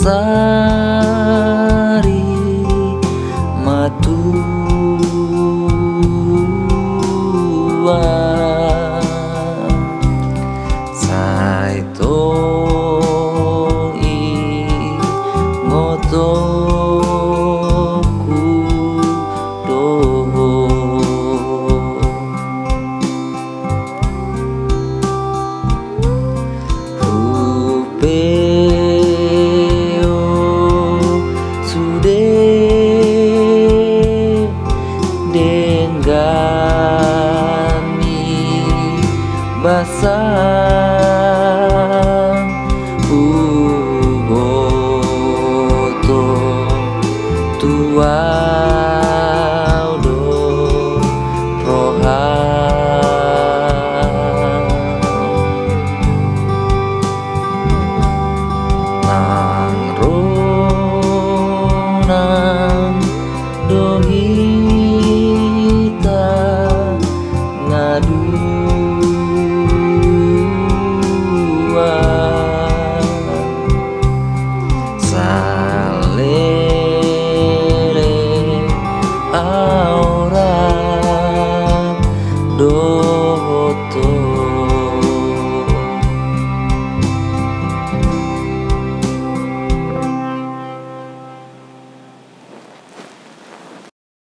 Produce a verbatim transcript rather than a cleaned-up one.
sari matua. Sai tong ingotongku do ho. Hupeop sude denggan ni basa, huboto tu au do roham. Nang ro nang do hita na dua, saleleng au